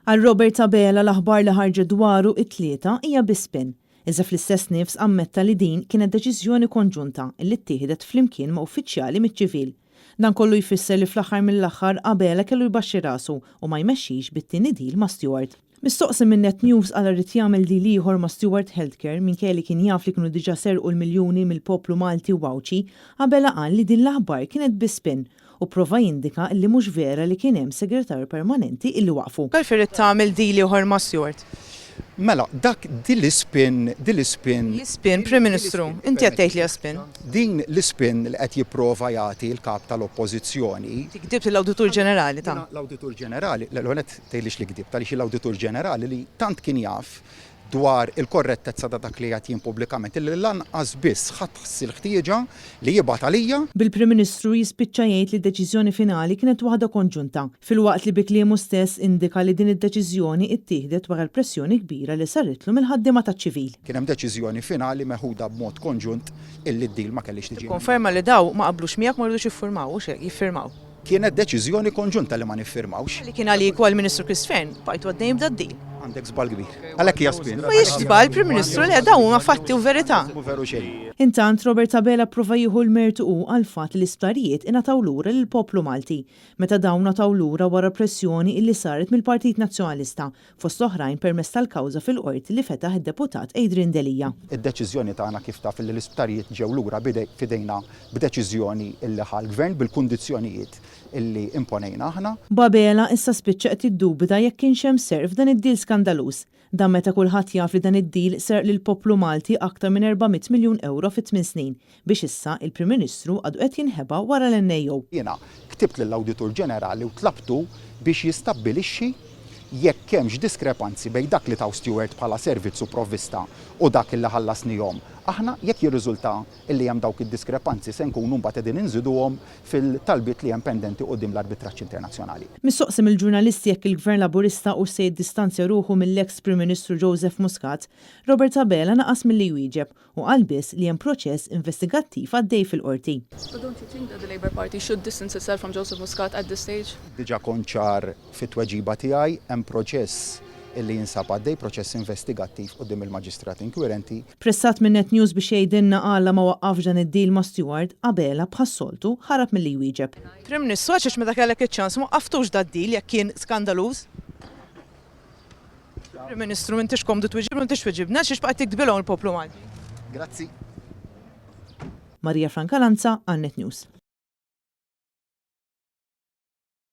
Għal Robert Abela l-aħbar li ħarġet dwaru it-Tlieta hija biss spin. Iżda fl-istess nifs ammetta li din kienet deċiżjoni konġunta li ttieħdet flimkien ma' uffiċjali miċ-ċivil. Dan kollu jfisser li fl-aħħar mill-aħħar Abela kellu jbaxxi rasu u ma jmexxix bit-tieni deal ma' Steward. Mistoqsi minn Net News għala ried jagħmel deal ieħor ma' Steward Healthcare minkejja li kien jaf li kienu diġà serqu l-miljuni mill-poplu Malti u Għawdxi, Abela qal li din l-aħbar kienet biss spin u pprova jindika illi mhux vera li kien hemm segretarju permanenti illi waqqfu. Għalfejn ridt tagħmel deal ieħor ma' Steward? Mela, dak din l-ispin, din l-ispin. L-ispin, Prim Ministru, inti qed tgħid li hija spin. Din l-ispin li qed jipprova jagħti l-Kap tal-Oppożizzjoni. Inti gdibt lill-Awditur Ġenerali ta'. L-Awditur Ġenerali, l-ewwel nett tgħidlix li gdibt għaliex l-Awditur Ġenerali li tant kien jaf dwar il-korrettezza ta' dak li għedt jien pubblikament illi lanqas biss ħass il-ħtieġa li jibgħat għalija. Bil-Prim Ministru jispiċċa jgħid li d-deċiżjoni finali kienet waħda konġunta, filwaqt li bi kliemu stess indika li din id-deċiżjoni ittieħdet wara l-pressjoni kbira li saritlu mill-ħaddiema taċ-ċivil. Kien hemm deċiżjoni finali meħuda b'mod konġunt illi d-deal ma kellhiex tiġi. Tikkonferma li dawn ma qablux miegħek u ma ridux jiffurmaw, hux hekk? Jiffirmaw. Kienet deċiżjoni konġunta li ma niffirmawx. Li kien għalik u għall-Ministru Chris Fearne, bqajtu għaddejjin b'dad-deal. Għandek żball kbir. Għalhekk hija spin. Mhijiex żball, Prim Ministru, le, dawn huma fatti u verità. Mhu veru xejn. Intant, Robert Abela pprova jieħu l-mertu hu għall-fatt li l-isptarijiet ingħataw lura lill-poplu Malti, meta dawn ngħataw lura wara pressjoni illi saret mill-Partit Nazzjonalista, fost oħrajn permezz tal-kawża fil-Qorti li fetaħ id-Deputat Adrian Delia. Id-deċiżjoni tagħna kif taf illi l-isptarijiet ġew lura f'idejna b'deċiżjoni illi ħa l-Gvern bil-kundizzjonijiet illi imponejna aħna. B'Abela issa spiċċa qed jiddubita jekk kienx hemm serq f'dan id-deal skandaluż. Dan meta kulħadd jaf li dan id-deal serq lill-poplu Malti aktar minn 400 miljun ewro fi tmien snin, biex issa il-Prim Ministru għadu qed jinħeba wara l-NAO. Jiena ktibt lill-Awditur Ġenerali u tlabtu biex jistabbilixxi jekk hemmx diskrepanzi bejn dak li taw Steward bħala servizz u provvista u dak illi ħallasnihom aħna. Jekk jirriżulta illi hemm dawk id-diskrepanzi se nkunu mbagħad qegħdin inżiduhom fil-talbiet li hemm pendenti quddiem l-arbitraġġ internazzjonali. Mistoqsi mill-ġurnalisti jekk il-Gvern Laburista hux se jiddistanzja ruħu mill-eks Prim Ministru Joseph Muscat, Robert Abela naqas milli jwieġeb u qal biss li hemm proċess investigattiv għaddej fil-Qorti. But don't you think that the Labour Party should distance itself from Joseph Muscat at this stage? Diġà kont ċar Fit-tweġiba tiegħi, hemm proċess li jinsab għaddej, proċess investigattiv quddiem il-Maġistrat inkwirenti. Pressat minn Net News biex jgħidilna għala ma waqqafx dan id-deal ma' Steward, Abela, bħas-soltu, ħarab milli jwieġeb. Prim Ministru, għalxiex meta kellek iċ-ċans ma waqqaftux dad-deal jekk kien skandaluż? Prim Ministru, m'intix komdu twieġibna u m'intix tweġibna, għalxiex bqajt tikdbilhom il-poplu Malti? Grazzi. Maria Francalanza għal Net News.